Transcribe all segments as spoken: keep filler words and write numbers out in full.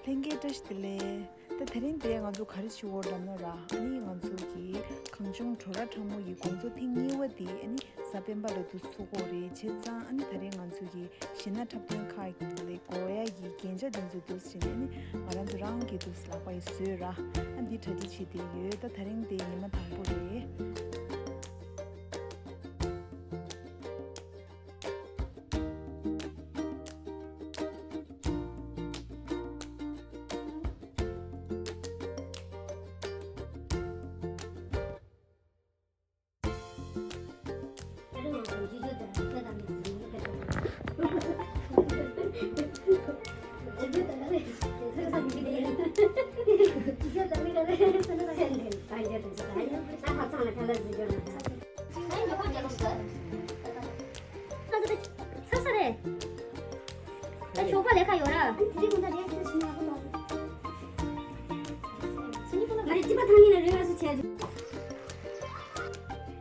ལྷན་རྒྱས་བཀྲ་ཤིས་བདེ་ལེགས། ད་དེ་རིང་དེ་ང་ཚོ་ག་རེ་བྱེད་འོ་ལབ་ན་ར། ཨ་ནི་ང་ཚོ་གི་གངས་ལྗོངས་བྲོ་ར་ཁྲ་མོ་ཡི་དགོང་དྲོ་ཐེངས་གཉིས་པ་དེ་ཨ་ནི་གཟའ་སྤེན་པ་ལ་དུ་ཚུགས་འོ་རེད། བྱས་ཙང་ཨ་ནི་དེ་རིང་ང་ཚོ་གི་གཞས་སྣ་འཁྲབ་སྟོན་ཁག་ལས་དགོས་ཡ་ཡི་རྒྱན་ཆ་དེ་ཚོ་དུ་བྱས་ནས་ཨ་ནི་ང་རང་ཚོ་རང་གི་དུ་ལག་པ་ཡི་བཟོས་ར། ཨ་འདི་གྲ་སྒྲིག་བྱེད་དེ་ཡོད། ད་དེ་རིང་དེ་ཉི་མ་དང་པོ་རེད། ཚ་ཚ་རེད། ད་ཞོགས་པ་ལས་ཀ་ཡོད་ར། ང་རེ་ཅི་པ་ཐང་ནི་ལ་རེ་བ་སུ་ཆེ།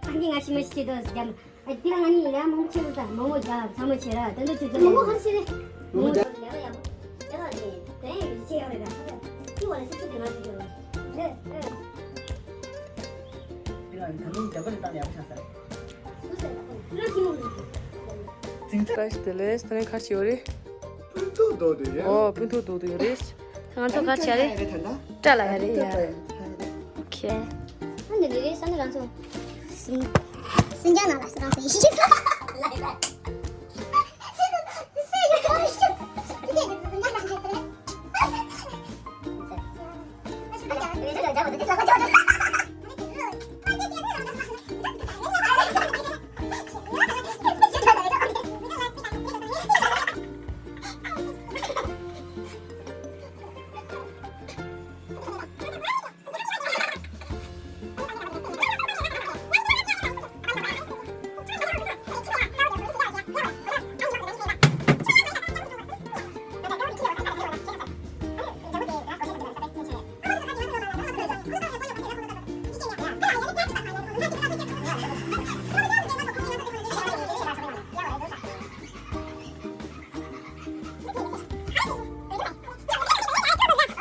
ཨ་ནི་ང་ཤི་མ་ཤི་ཆེ་དོ་ཟི་ཇམ། ཨ་དེ་ལ་ང་ནི་ཡ་མང་ཆེ་རུ་ད་མང་མོ་ཇ་ཚ་མོ་ཆེ་ར། ད་འདོད་ཆུ་ཚ་མང་མོ་ག་རེ་ཆེ་རེད། མང་མོ་ཇ་ལ་ཡ་ཡ་མོ་ཇ་ལ་རེད། དེ་ཡ་ཡུལ་ཆེ་ཡོད་རེད་ད། ཅི་བ་ལ་སི་སི་དེ་ང་ཤི་ཆེ་རེད། རེད་རེད། དེ་ལ་ད་མིང་རྒྱ་གར་ལ་བཏང་ཡག་ཆགས་ས་རེད། བཀྲ་ཤིས་བདེ་ལེགས། ད་ནི་ཁ་ཅིག་ཡོད་རེད། སྤུན་ཐོག་རྡོག་དེ་ཡ། ཨོ་སྤུན་ཐོག་རྡོག་དེ་ཡོད་རེད། ང་ཚོ་ཁ་ཅིག་ཡ་རེད། སྐྲ་ལ་ཡ་རེད་ཡ། ཨོ་ཁེ། ཨ་འདི་རེད་རེད་ས་ནི་རང་ཚོ། སིན་སིན་ཅང་ནང་ལ་ས་རང་ཚོ་ཡིན།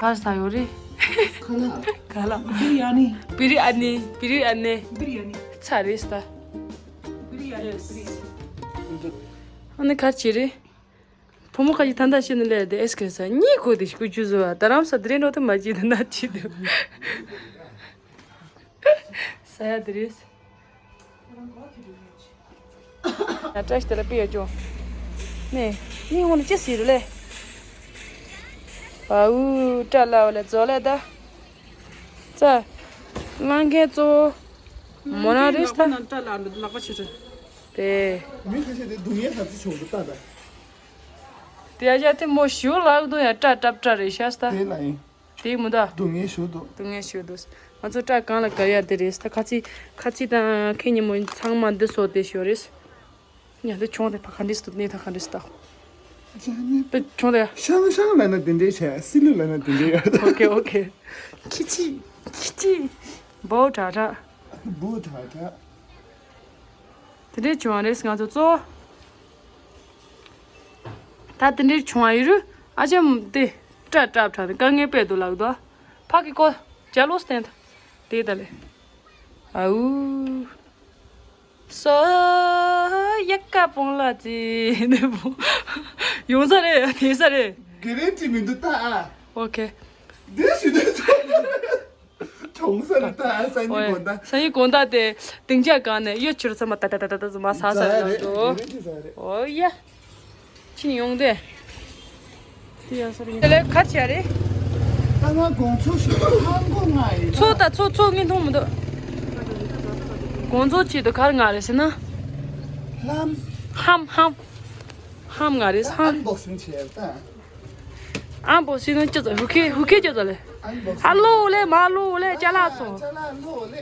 ག་ས་ཡོད་རེད། ག་ལ། ག་ལ། བི་རི་ཡ་ནི། བི་རི་ཡ་ནི། བི་རི་ཡ་ནི། བི་རི་ཡ་ནི། ཚ་རེད་ས། བི་རི་ཡ་ནི། བི་རི་ཡ་ནི། ཨ་ནི་ག་ཅི་རེད། བུ་མོ་ཁ་ཅིག་ད་ལྟ་ཤི་ནི་ལས་དེ་ཨེ་སི་ཀི་རིམ་ས་གཉིས་གོ་དེ་ཤི་ཀུ་ཅུ་ཟོ་བ་ད་རམ་ས་དེ་རེད་འགྲོ་དེ་མ་ཅི་དེ་ན་ཅི་དེ། ས་ཡ་དེ་རེད། ཡ་བཀྲ་ཤིས་དེ་ལ་པི་ཡ་ཅོ། ནས་ནི་འོང་ནི་ཅི་ཟེར་རུ་ལེ། བའུ་བཀྲ་ལ་བ་ལ་ཛོ་ལེ་ད། ཙ། ལང་ཁའི་གཙོ་བོ། མོ་ན་རེས་ད། ལག་པ་ཆེ་ཆེ། དེ། མི་ཁ་ཤས་དེ་སྡུག་བསྔལ་ཧ་ཅི་ཆུང་དུ་ལྟ་ད། དེ་ཡ་ཡ་དེ་མོ་ཞུ་ལག་དུ་ཡ་བཀྲ་བཀྲ་བཀྲ་རེ་ཤ་སྟ། དེ་ལ་ཡིན། དེ་མོ་ད། སྡུག་བསྔལ་ཞུ་དུ། སྡུག་བསྔལ་ཞུ་དུ། ང་ཚོ་བཀྲ་གང་ལ་ག་ཡ་དེ་རེས་ད་ཁ་ཚི། ཁ་ཚི་དང་ཁེ་ཉི་མོ་ཚང་མ་འདི་སོ་དེ་ཞོ་རེས། ཉ་དེ་ཆུང་དེ་ཕ་ཁ་འདྲིས་སྟུ་ནེ་ཐ་ཁ་འདྲིས་སྟ། དེ་ཆུང་དེ། ཤང་ཤང་ལ་ན་དེ་འདྲའི་བྱས། སི་ལུ་ལ་ན་དེ་འདྲའི་ཡོད། ཨོ་ཁེ་ཨོ་ཁེ། ཁི་ཆི། ཁི་ཆི། བོ་དྲ་དྲ། བོ་དྲ་དྲ། དེ་འདྲའི་བྱུང་བ་རེད་ང་ཚོ་གཙོ། ད་དེ་འདྲའི་བྱུང་བ་ཡིན་རུ། ཨ་ཅམ་དེ། ཏྲ་ཏྲ་ཏྲ་དེ་དཀའ་ངལ་དཔེ་འདུག་ལགས་དོ། ཕ་གི་ཀོ། ཇ་ལོ་སྟན་ད། དེ་ད་ལེ། ཨའུ། སོ། ཡ་ཀ་པོང་ལ་ཙི་ནེ་བོ། ཡོང་ས་རེད་དེ་ས་རེད། གེ་རེ་ཏི་མི་འདུག་ད་ཨ། ཨོ་ཁེ། དེ་ཞུ་དེ་ད། གྲོང་ས་རེད་ད་ཨ་ས་ཉི་དགོན་ད། ས་ཉི་དགོན་ད་དེ་སྡིངས་ཆ་གང་ནས་གཡོ་ཆུར་ཚ་མ་ད་ད་ད་ད་ད་མ་ས་ས་རེད་ལ་འགྲོ། ཨོ་ཡ། ཕྱིན་ཡོང་དེ། དེ་ཡ་ས་རེད། དེ་ལས་ཁ་ཆེ་རེད། ད་ང་དགོང་ཚོ་ཞིག་ཧང་གོ་ང་ཡིན། ཚོ་ད་ཚོ་ཚོ་ངན་མཐོང་མི་འདུག་དགོང་ཚོ་ཆེད་དུ་གར་ང་རེད་ཟེར་ན། ལྷམ། ཧམ་ཧམ། ཧམ་ང་རེད་ཧམ། ཨན་བོག་སིང་བྱས་ད། ཨན་བོག་སིང་ཅི་ཙ་ཧུ་ཁེ་ཧུ་ཁེ་ཅི་ཙ་ལེ། ཨན་བོག་སིང་། ཨ་ལོ་ལེ་མ་ལོ་ལེ་ཅ་ལག་སོང་། ཅ་ལག་ལོ་ལེ།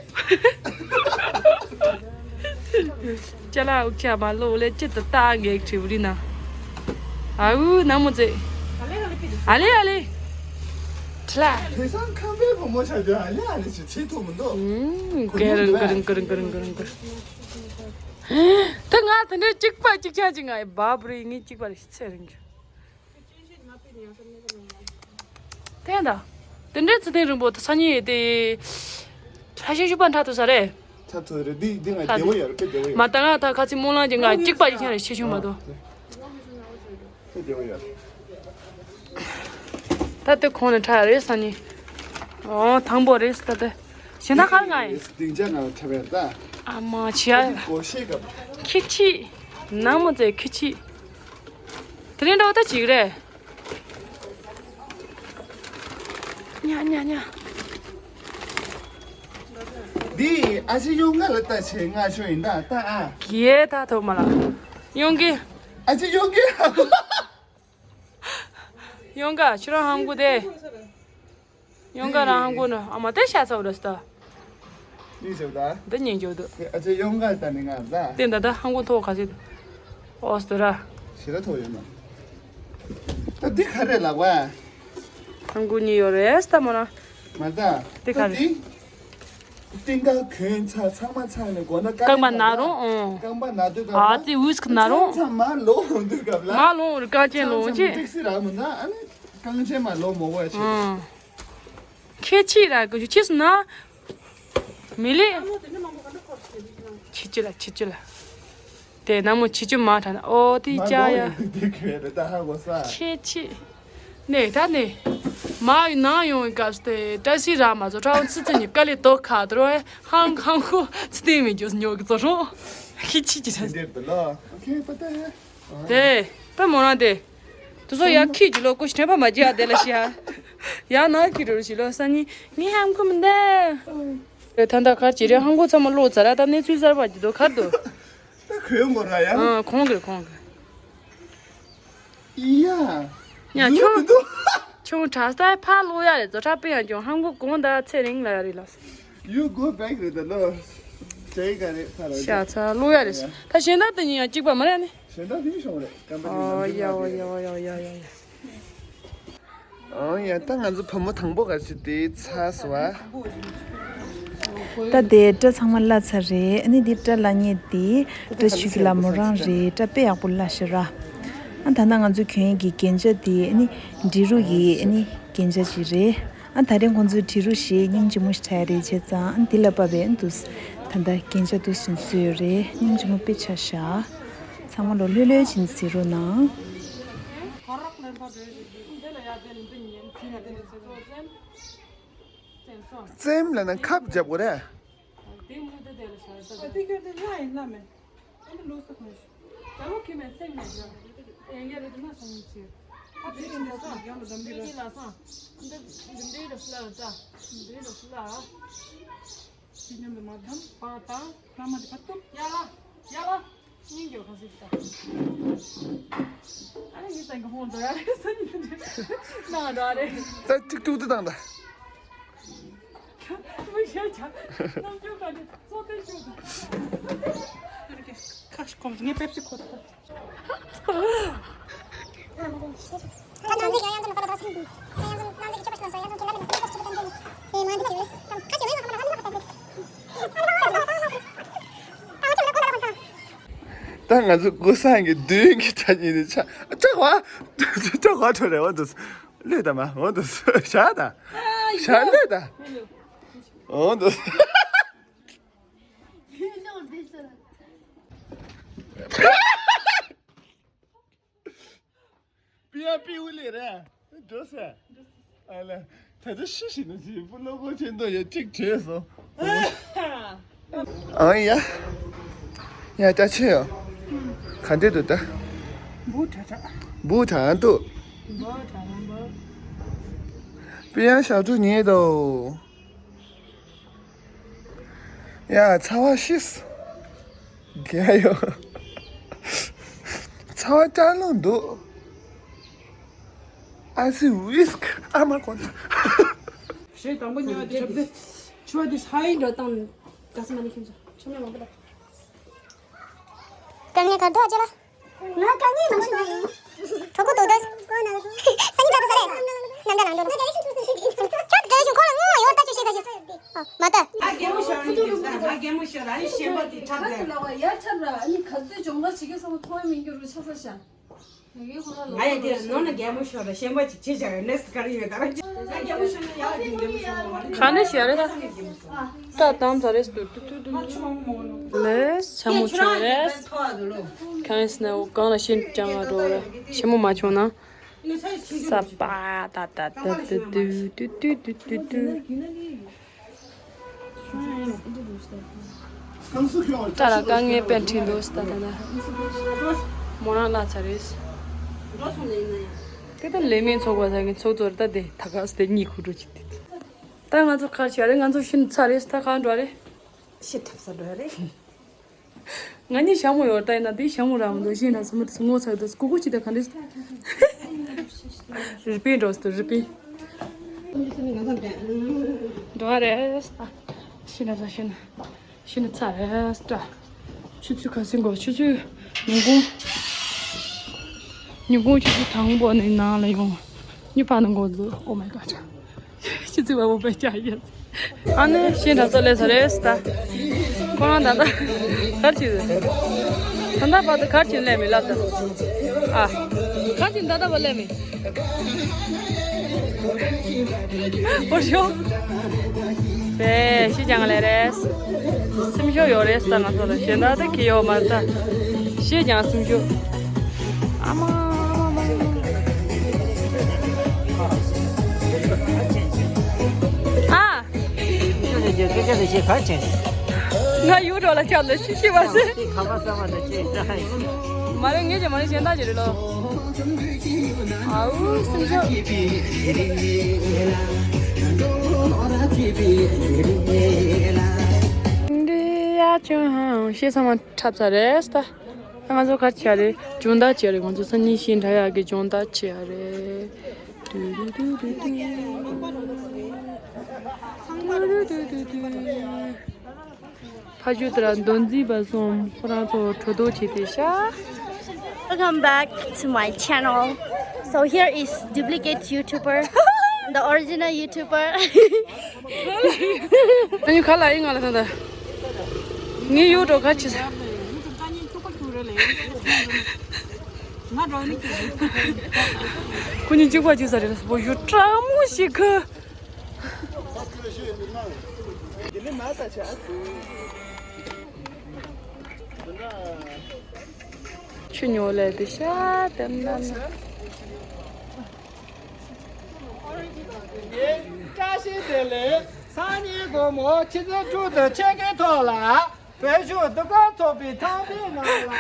ཅ་ལག་འུག་ཅག་མ་ལོ་ལེ་ཅི་ཙ་ལྟ་ངེག་ཁྲི་བུ་རི་ན། ཨ་འུ་ན་མོ་ཙེ། ཨ་ལེ་ཨ་ལེ། ཁྲི་ལ། དེ་སང་ཁམས་པའི་བུ་མོ་ཆ་རྒྱུ་ཨ་ལེ་ཨ་ལེ་ཞིག་བྱེད་ཐུབ་མི་འདུག་ཀེ་རིང་ཀེ་རིང་ཀེ་རིང་ཀེ་རིང་ཀེ་རིང་། ད་ང་ད་ནས་གཅིག་པ་གཅིག་ཆ་གཅིག་ང་ཡི་བ་བུ་རི་ངའི་གཅིག་པ་རེ་ཚེ་རིང་གི། ཕན་ད། དེ་འདྲའི་ཚུལ་ལྡན་རིང་པོ་ད་སང་ཉིན་དེ། ཁྲ་ཤིང་ཤུ་པ་འཁྲབ་ཐུབ་ས་རེད། འཁྲབ་ཐུབ་རེད། འདི་འདི་ང་ཁྲབ་བདེ་བོ་ཡོད་རེད། དཔེ་བདེ་བོ་ཡོད། མ་ད་ང་ད་ཁ་ཚིག་སྨོན་ལམ་གྱི་ང་གཅིག་པ་ཡིན་ཁྱེད་རེད། ཤེས་བྱུང་མ་གཏོགས། དེ་དེ་བ་ཡ། ད་ལྟ་ཁོང་ནས་འཁྲབ་རེད་སང་ཉིན། ཨོ་དང་པོ་རེད་ད་ལྟ། གཞན་དག་ག་རེ་ང་ཡིན། སྡིངས་ཆ་ནང་འཁྲབ་ཡ་ད། ཨ་མ་བྱས། སྒོ་ཕྱེ་སྐབས། ཁྱི་ཕྱི། ནག་མོ་ཙེ་ཁྱི་ཕྱི། དེ་རིང་འགྲོ་ད་ཅིག་རེད། ཉ་ཉ་ཉ། འདི་ཨ་ཅེ་ཡོང་ང་ལ་ལྟ་བྱེད་ང་ཆོ་ཡིན་ད་ལྟ་ཨ། ཡེ་ད་ཐོག་མ་ལ། ཡོང་གི། ཨ་ཅེ་ཡོང་གི། ཡོང་ག་ཁྱོད་རང་ཧང་གོ་དེ། ཡོང་ག་རང་ཧང་གོ་ནི་ཨ་མ་དེ་ཤ་ཚ་བ་རེད་ད། འདི་ཟེར་ད། འདི་ཉན་རྒྱུ་འདུག་ཨ་ཅེ་ཡོང་ག་ད་ནི་ང་ད། དེ་འདི་ད་ཧང་གོ་ཐོག་ག་ཟེར། ཨོ་སྟོ་ར། ཞེ་ད་ཐོག་ཡོད་ན། ད་འདི་ག་རེ་ལགས་བ། ཧང་གོ་གཉིས་ཡོད་རེད་ད་མོ་ན། མ་ད། དེ་ག་རེ། ད་འདི། རྟིང་ཀ་གོན་ཚར་ཚང་མ་ཚར་ནས་མགོ་ན་རྐང་པ་ན་རུང་ཨང་། རྐང་པ་ན་དུས་སྐབས་ཨ་ཙི་ཝུས་ཀི་ན་རུང་། མཚམས་མ་ལོག་འོང་དུས་སྐབས་ལ། མ་ལོག་རྐང་ཆེན་ལོག་ཅེ། ཏེག་སི་རག་མི་འདུག་ཨ་ནི་རྐང་ཆེན་མ་ལོག་མོ་བ་ཆེ། ཨང་། ཁྱེད་ཆི་ར་གི་ཆི་སུ་ན། མི་ལི། ཆི་ཆི་ལ་ཆི་ཆི་ལ། དེ་ན་མོ་ཆི་ཆི་མ་ཐ་ན་ཨོ་དེ་ཅ་ཡ། ཁྱེད་ཆི། ནས་ད་ནས། མ་ཡི་ནང་ཡོང་བའི་སྐབས་སུ་དེ་བཀྲ་ཤིས་ར་མ་ཚོ་ཁྲའོ་ཚི་ཚི་ཉི་དཀའ་ལས་དོ་ཁ་དོ་རོ་ཧང་ཧང་ཁོ་ཚི་སྟེང་མི་འཇོག་ཉོ་གི་ཚོ་རོ། ཁྱི་ཆི་ཆི་ཆི། འདིར་དུ་ལོ། ཁྱེད་པ་ཏ་ཡ། དེ་པ་མོ་རང་དེ། དུ་སོ་ཡ་ཁྱི་ཅི་ལོ་ཀུ་ཤི་ཐེ་པ་མ་ཅི་ཡ་དེ་ལ་ཤི་ཡ། ཡ་ན་ཁྱི་རོ་ཤི་ལོ་ས་ཉི་ངི་ཧང་ཁོ་མི་འདའ། རེ་ཐ་འདའ་ཁར་ཅི་རེ་ཧང་ཁོ་ཚང་མ་ལོ་ཙ་ར་ད་གནས་ཚུལ་གསར་པ་ཅི་དོ་ཁར་དུ། ད་ཁོའི་མོ་ར་ཡ། ཨ་ཁོང་གི་ཁོང་གི། ཡ། ཡ་ཆུང་། ཆུང་གྲྭ་ས་ཕར་ལོག་ཡ་རེད། བཟོ་གྲྭ་དཔེ་ཡང་ཀྱང་ཧང་གོ་གོང་ད་ཚེ་རིང་ལ་ཡ་རེད་ལ། You go back རེད་ད་ལོ། ཇའི་ག་རེད་ཕ་ར། ཤ་ཚ་ལོག་ཡ་རེད། ད་གཞན་དག་དེ་ཉིན་ཡང་གཅིག་པ་མ་རེད་ནི། གཞན་དག་དེ་ཉིན་ཤོང་རེད་ཀམ་པ་ཉིན་ཨོ་ནམ་ཡ་ཨོ་ཡ་ཨོ་ཡ་ཨོ་ཡ་ཨོ་ཡ། ཨོ་ཡ་ད་ང་ཚོ་བུ་མོ་དང་པོ་ག་ཚོད་དེ་ཚ་སོ་བ། ད་དེ་སྐྲ་ཚང་མ་བླ་ཚར་རེད། ཨ་ནི་འདི་སྐྲ་བླ་མཁན་དེ་སྐྲ་ཆུ་གི་ལ་མོ་རང་རེད། སྐྲ་དཔེ་ཡག་པོ་བླ་ཤི་ར། ཨ་ད་ལྟ་ང་ཚོ་གྱོན་གྱི་རྒྱན་ཆ་དེ་ཨ་ནི་འབྲི་རུ་ཡི་ཨ་ནི་རྒྱན་ཆ་ཅིག་རེད། ཨ་ད་རེས་ཁོང་ཚོས་འབྲི་རུ་ཞེས་སྙིང་རྗེ་མོ་ཞིག་གྲགས་རེད་བྱས་ཙང་ཨ་འདི་ལ་བབས་པའི་ཨ་འདུག་ད་ལྟ་རྒྱན་ཆ་འདུག་བཞིན་བཟོས་ཡོད་རེད། སྙིང་རྗེ་མོ་དཔེ་ཆ་བཞག་ཚང་མ་ལོ་ལྷོད་ལྷོད་བྱིན་གཟིགས་རོགས་གནང་། རྩེམ་ལ་ན་ཁབ་རྒྱབ་དགོས་རེད། སྙིང་རྗེ་ཁ་ཟིག་ད། ཨ་ནི་ངའི་སེམས་ཀྱི་ཧོན་འགྲོ་ཡ་རེད་ས་ཉིན་དེ་འདྲ་ན་འགྲོ་རེད། ད་ཅིག་ཏུག་ཏུ་བཏང་ད། མི་ཤེས་ཆ་རྣམ་འགྱུར་ག་ནས་ཚོགས་ཐེངས་བཅུ་དང་། ཁ་ཤས་གོམས་ངས་པེབ་སི་ཁོ་ཐག་ད་ང་ཚོ་སྐུ་སངས་ཀྱི་མདུན་གྱི་ཆ་གཉིས་ནི་ཆ་ཆ་བ་ཆ་བ་ཁྲོ་རེ་བ་འདུག་ལོས་དང་མ་འོ་འདུག་ཤ་དང་ཤ་ལོས་དང་འོ་འདུག་པི་ཡ་པི་ཝི་ལི་རེད། འགྲོ་ཟེར། ཨ་ལ། ད་ལྟ་ཤི་ཤི་ན་ཞིག་པུ་ལོ་གོ་ཆེན་དོ་ཡ་གཅིག་བྲོས་སོང་། ཨ་ཡ། ཡ་ཅག་ཆེ་ཡོ། ག་འདྲས་འདུག་ད། འབུ་དྲག་དྲག་འབུ་དྲག་འདུག་འབུ་དྲག་འབུ། པི་ཡ་ཞག་དྲུག་ཉལ་དོ། ཡ་ཚ་བ་ཤིས། རྒྱལ་ཡོ། ཚ་བ་ཅག་ལོ་འདུག་ཨ་སི་ཝིས་ཀ་ཨ་མ་གོ་ན། ཞེས་དང་པོ་ཉལ་བ་དེ་རབ་དེ། ཆུ་བ་དེ་ས་ཡིན་འགྲོ་དང་། ག་ས་མ་ནི་ཁྱིམ་ཚོ་ཆུ་མེད་མང་པོ་དང་། དཀའ་ངལ་ག་འདུག་ཨ་ཅེ་ལ། ང་དཀའ་ངལ་མང་པོ་ཡིན། གྲོད་ཁོག་ལྡོག་ལྡོག་སང་ཉིན་འགྲོ་དུས་ས་རེད། ནམ་ཟླ་ནང་འགྲོ་ལ། ཁྱོད་དགའ་བྱུང་ཁོ་ལ་ངོ་ཡོད་ལྟ་ཅུ་ཤེས་ག་ཞིག་ཨ་མ་ལྟ། ཨ་རྒན་མོ་ཤོར་རེད་ཟེར། ཨ་རྒན་མོ་ཤོར་ཨ་ནི་ཞེན་པ་དེ་འཁྲབ་དགོས། ལ་བ་ཡར་འཁྲབ་ར་ཨ་ནི་ག་ཚོད་སྦྱོང་བརྡར་བྱེད་ཀྱི་སོང་མཐོང་ཡ་མི་འགྱུར་རུ་ཆ་ས་ཤ། ང་ཡི་དེ་ནོ་ན་རྒྱལ་མོ་ཤོར་ར་ཤན་པ་ཅིག་ཅི་བྱ་ཡོད་ནས་ག་རེ་ཡོད་ད་ར་ཅི་ང་རྒྱལ་མོ་ཤོར་ན་ཡག་གི་རྒྱལ་མོ་ཤོར་ན་ག་ནས་ཤི་ཡ་རེད་ད། ད་དམ་ཚ་རེས་ཏུ་ཏུ་ཏུ་ཏུ་ལེས་ཆ་མོ་ཆོ་རེས། གང་ཡིན་ན་གང་ལ་ཤིན་ཅང་ང་འགྲོ་ར་ཤི་མོ་མ་ཆོ་ན། ས་པ་ད་ད་ད་ཏུ་ཏུ་ཏུ་ཏུ་ཏུ་ཏུ། ཏྲ་ར་དཀའ་ངལ་དཔེ་འཕྲད་འདུག་ད་ད་ད། མོ་རང་ལ་ཚ་རེད། དེ་ད་ལས་མེད་ཚོགས་པ་ཚང་གི་ཚོགས་གཙོ་རེད་ད་དེ་ད་ག་སེ་དེ་གཉིད་ཁུག་འགྲོ་ཅིག་དེ། ད་ང་ཚོ་གར་ཆ་རེད། ང་ཚོ་ཤིན་ཚ་རེད། ད་གང་འགྲོ་རེད། ཤི་ཐབས་ས་འགྲོ་རེད། ང་གཉིས་ཞྭ་མོ་ཡོད་ད་ཡིན་ན་དེ་ཞྭ་མོ་ར་མི་འདུག་ཤིན་ར་སུ་མི་དེ་ངོ་ཚ་དུ་ཀུ་ཀུ་ཅི་ད་ག་འདྲ། རི་པིན་འགྲོ་སྟོ་རི་པིན། འགྲོ་རེད། ཤི་ན་ཚ་ཤི་ན། ཤི་ན་ཚ་རེད་ད། ཆུ་ཚོད་ག་ཚོད་འགོར་ཆུ་ཚོད། ཉིན་གུང་། ཉིན་གུང་ཆུ་ཚོད་དང་པོ་ནས་ནང་ལ་ཡོང་། གཉིས་པ་ནས་འགོར་འདུག Oh my god. ཆུ་ཚོད་པ་བོ་པའི་ཅག་ཡིན། ཨ་ནི་ཤིན་ད་ཚོ་ལས་ས་རེད་ད། ཁོ་རང་ད་ལྟ་གར་ཅི་རེད། ད་ལྟ་བར་དུ་གར་ཅི་ལས་མི་ལབ་ད། ཨ། གར་ཅི་ད་ལྟ་བར་ལས་མི། འོ་ཤོ། པེ་ཤི་ཅང་ལས་རེད། སེམས་ཤོག་ཡོད་རེད་ས་ང་ཚོ་ལ་ཞེ་ད་ད་གི་ཡོད་མ་ད། ཤི་ཅང་སེམས་ཤོག་ཨ་མ། ཨ། ཁྱོད་ཀྱི་སྐད་ཆ་དེ་ཤེས་ག་ཅན། ང་ཡུ་རོ་ལ་ཆགས་ལ་ཤི་ཤི་བ་ཟེར། དེ་ཁ་པ་ས་མ་དེ་ཅེས་ད། མ་རེད་ངས་ཀྱང་མ་རེད་གཞན་དག་ཅིག་རེད་ལོ། ཨའུ་སེམས་ཤོག་འདི་ཡ་ཅུང་ཧང་ཤེས་ས་མ་འཁྲབ་ས་རེད་ད། ང་ཚོ་ག་རེ་བྱས་རེད། སྦྱོང་བརྡར་བྱས་རེད། ང་ཚོ་སང་ཉིན་ཤིང་འདྲ་ཡག་གི་སྦྱོང་བརྡར་བྱས་རེད། ཏུ་རུ་ཏུ་རུ་ཏུ། ཏུ་རུ་ཏུ་རུ་ཏུ། ཕ་ཇུ་དེ་ར་མདོ་འཛིན་པ་གསུམ་ཁོ་རང་ཚོ་གྲོས་བསྡུར་བྱས་ཏེ་ཤག Welcome back to my channel. So here is duplicate YouTuber, the original YouTuber. ཨ་ནི་ག་ལ་ཡིན་ང་ལ་ད་ད། ངའི་ཡུ་ཊུབ་ག་ཅི་ཟེར། ཁོ་གཉིས་གཅིག་པ་གཅིག་ཟ་རེད་ལ་སོ་པོ་ཡུ་ཊུབ་མོ་ཞིག་གི། ཆུ་ཉོ་ལས་དེ་ཤ་དེ་ན་ན། བཀྲ་ཤིས་བདེ་ལེགས། སང་ཉིན་དགོང་མོ་ཆུ་ཚོད་དྲུག་དང་ཕྱེད་ཀའི་ཐོག་ལ་བོད་གཞུང་འདུ་ཁང་ཚོགས་པའི་ཐང་འདི་ནང་ལ།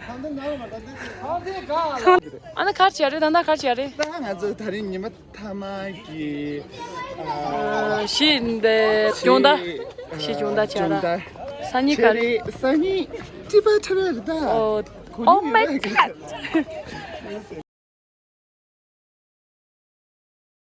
ཐང་འདི་ནང་ལ་མ་ཐང་འདི་ཐང་འདི་གང་ལ། ཨ་ན་གར་བྱས་རེད། ད་ལྟ་གར་བྱས་རེད། ད་ང་ཚོ་ད་རིང་ཉི་མ་མཐའ་མ་གི་ཨ། ཤི་འདི་སྦྱོང་བརྡར། ཤི་སྦྱོང་བརྡར་བྱས་ར། སྦྱོང་བརྡར། སང་ཉིན་ག་རེ། སང་ཉིན་ཊི་པ་ཁྲ་བ་རེད་ད། ཨོ། Oh my god.